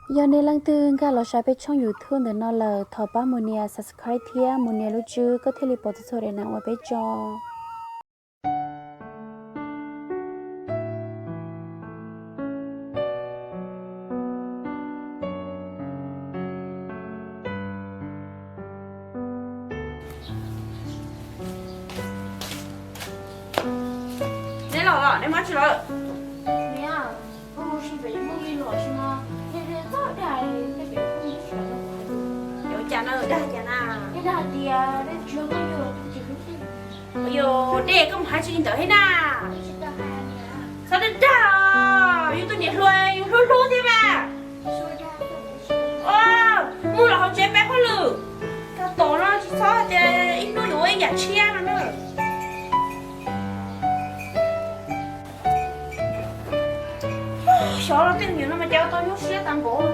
Yog nej leej twg nkag los saib peb tshooj YouTube ntawm no lawm, thov pab mus nias subscribe thiab mus nias lub tswb koj thiaj li pom txhua txhua daim nas uas peb tso. Neb los, neb muaj dab tsi lawm? Yuav cas na, dag cas na? Yog dej koj mus hais tsis li ntawd thiab na. Txhob dag dag, yus tus niam hluas yus hlub hlub thiab mas. Mus los hauv tsev peb hauj lwm. Koj tom no tsis txhob tias ib hnub yuav ua ib yam tshiab no na. Xyov los tej me nyuam no mas cas ua tau nyuaj siab tag npaum.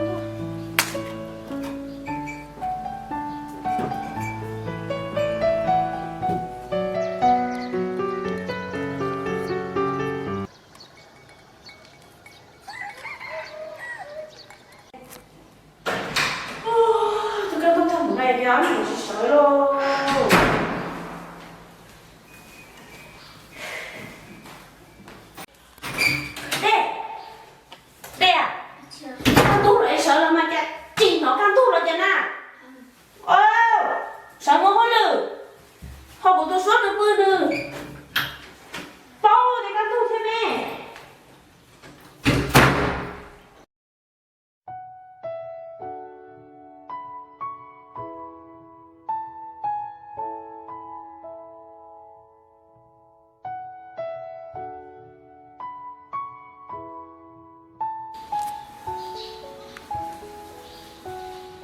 Tus kab ntug tag npaum no yog mus tsis sawv lauj. Dej, dej, kab ntug los es sawv los mas cas tsis hnov kab ntug los cas na. Sawv mus hauj lwm, ho kuv tus suab nws pw nws paub tias kab ntug thiab me.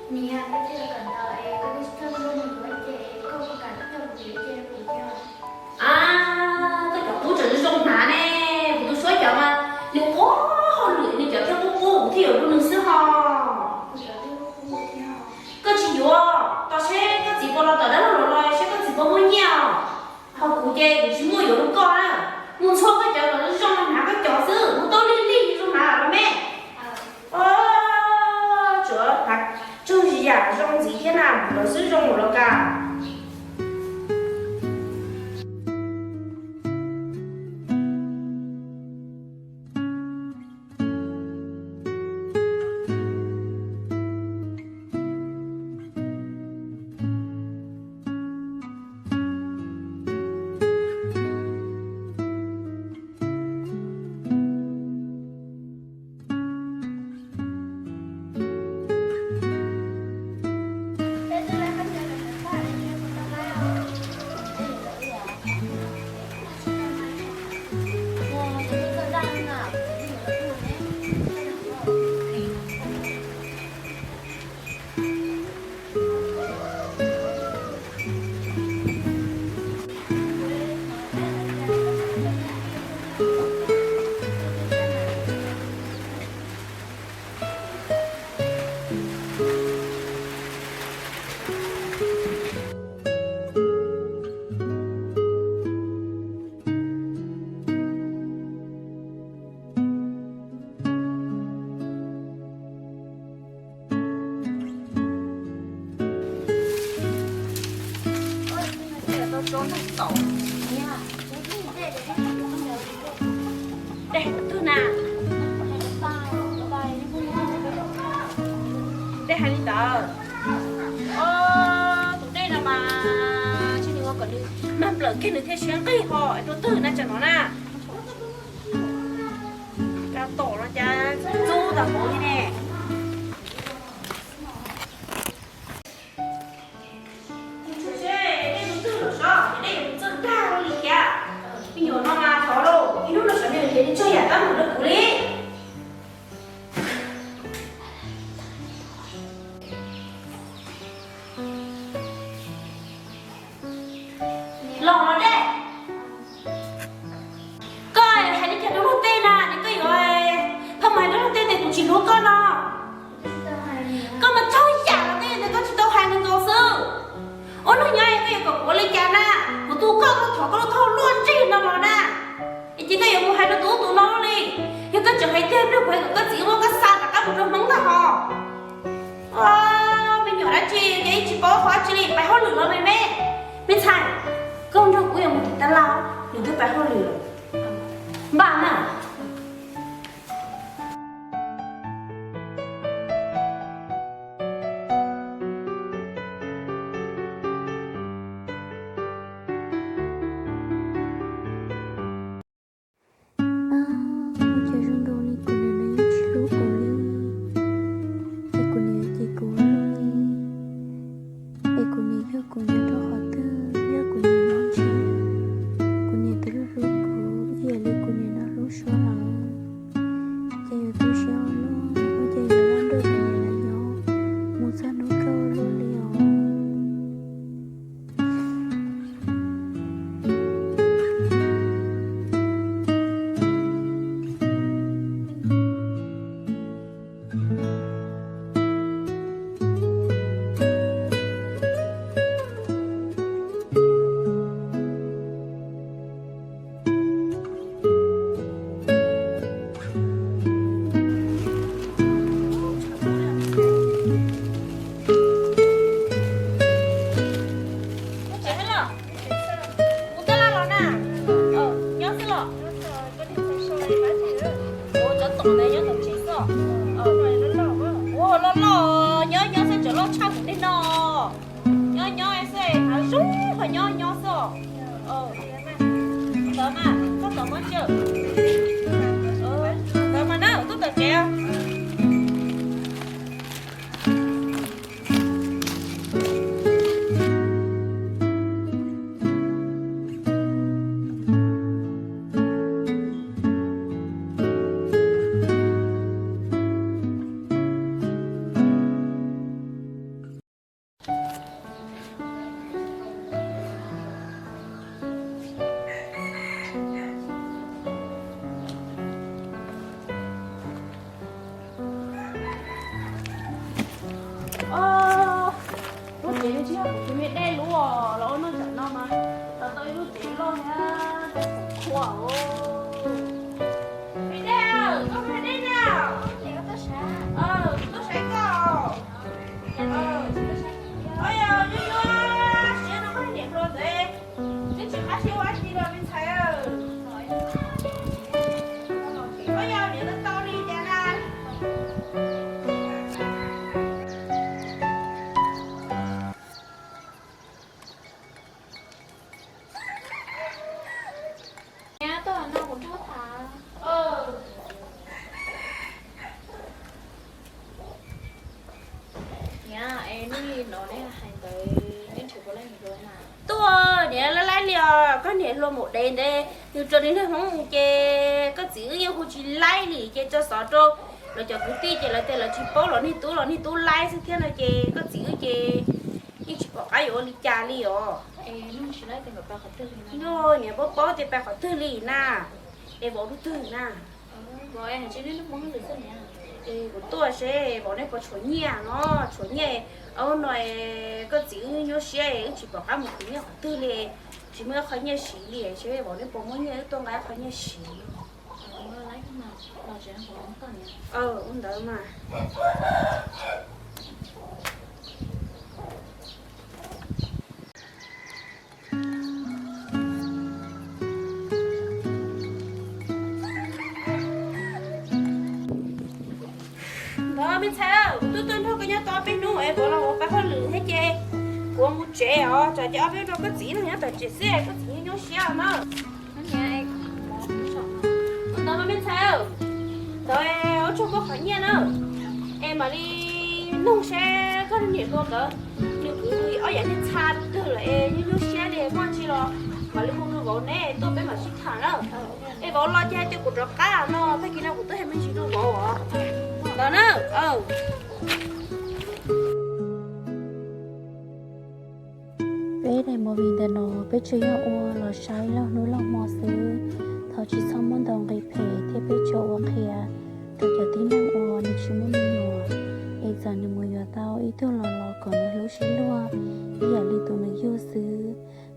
Niam, koj tsis kam ntawd es koj twb coj mus yuav ces koj puas kam coj mus yuav ces kuv thiab. Koj cov qub tseem zoo hnav ne, kuv tus suab cov mas nws ua hauj lwm nws cov thiaj qub qub kuv thiaj yuav rau nws xwb ho. Koj tsis yuav, tos seb koj txiv puas los tom dab laug los los seb koj txiv puas muaj nyiaj os. Ho kuv ces kuv tsis muaj yuav rau koj na. Mus ntxhua koj cov kom zoo hnav koj cov xwb, mus tau lig lig zoo hnav los me. Tsuav hnav tsawg yam zoo ntxiv thiab na, lawv xwb zoo los kawg. Dej tus twg na? Dej hais li ntawd. Tus dej no mas tsis nws ua kom nws mag nplawm kiag nws thiaj siab nqig ho es tus twg na tsam no na. Kab tom no cas txub tas npaum li ne. Dej tus twg los sov, dej tus twg dag li thiab. Me nyuam no mas thov lauj, ib hnub no sawv nws nrhiav tsawg yam tab meeg rau kuv li. Los los dej. Koj hais li cas rau luag tej na, ces koj yuav pheej mus hais rau luag tej tias kuv tsis hlub koj Me nyuam dab tsi ces ib tsis paub qhov tsi li, pais hauj lwm los me me. Me ntxhais, koj nrog kuv yuav mus tim tab laj, nws twb pais hauj lwm lawm. Npaj na. Ua cas zoo nkaus li kuv niam no yeej tsis hlub kuv li, es kuv niam ces kuv ua luaj li, es kuv niam yog kuv nyob rau qhov twg, yog kuv niam nyob ntshe kuv niam twb hlub hlub kuv ib yam li kuv niam no hlub Suav lawm. Ces yuav tu siab ua luaj, ua cas yuav nrog kuv niam lawv nyob mus txog hnub kawg ua luaj li os. Mus tab laj los na. Nyob xwb los? Ua cov tom ntawd nyob tom tsev xwb. Ua loj loj, nyob nyob xwb tseem loj tshaj kuv tej no. Nyob nyob xwb, hav zoov ho nyob nyob xwb os. Ntawd mas koj tom mob ntsia. Ntawd mas na, tuaj tom tsev. Lub tsev no tsis yog kuv tus me dej lub os, los ua noj tsam no mas los tau ib lub tsev loj thiab tseem khua os. Me dej, koj me dej na. Tuaj saib koj. Ua yog nyuaj nyuaj siab no koj niam hluas ntawd twb tsis qab siab ua dab tsi los me ntxhais. Ua yog niam tau tau li cas na. Niam, tuaj no kuv nrog tham. Niam, es nej no nej hais ntawd neb nrhiav puas laij niam hluas na? Tuaj niam, laij laij li os, koj niam hluas maum dev ntawd nws raws nws niag hmoob mus ces koj txiv wb yeej hu tsis laib li ces tso xov rau lawv cov kwv tij ces lawv tias lawv tsis paub los niag tub los niag tub laib xwb thiab no ces koj txiv wb ces yeej tsis pom qab yuav ua li cas li os. Niam paub paub tias pais qhov twg li na. Es vauv lub twg na? Es kuv tuaj seb vauv neb puas tshuav nyiaj no, tshuav nyiaj. Ub no koj txiv wb nyuaj siab wb tsis pom qab mus khwv nyiaj qhov twg li, tsis muaj ib qho nyiaj siv li, seb vauv neb puas muaj nyiaj wb tuaj nqa ib qho nyiaj siv. Ua ntawd mas. Ntawd me ntxhais, kuv twb tuaj nrog koj nyob tau ob peb hnub es vauv los vauv pab hauj lwm thiab ces kuv mus tsev os, tsam ces ob peb rau koj txiv no nyob tom tsev xwb, koj txiv nyuaj siab na. Ntawd me ntxhais, ntawd ua tsaug koj qhov nyiaj na. Es mam li nug seb koj niam hluas nkawd, nws kwv ob yam niag txha twg lawm es nyuaj nyuaj siab li muaj ntsis los mam li hu rau vauv neb tuaj peb mam sib tham na. Es vauv los ces hais tias kuv rov qab no, tag kis no kuv twb hais me ntsis rau vauv os. Ntawd na. Peb daim movie ntawm no peb tsuas yog ua los saib laug hnub laug hmo xwb, thov tsis txhob muab ntaus nqi phem thiab peb tsuas ua qhia rau cov tib neeg uas nws tsis muaj me nyuam, es txawm nws mus yuav tau ib tug los los kom nws hlub sib luag ib yam li tus nws yug xwb.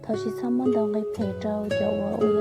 Thov tsis txhob muab ntaus nqi phem rau cov uas ua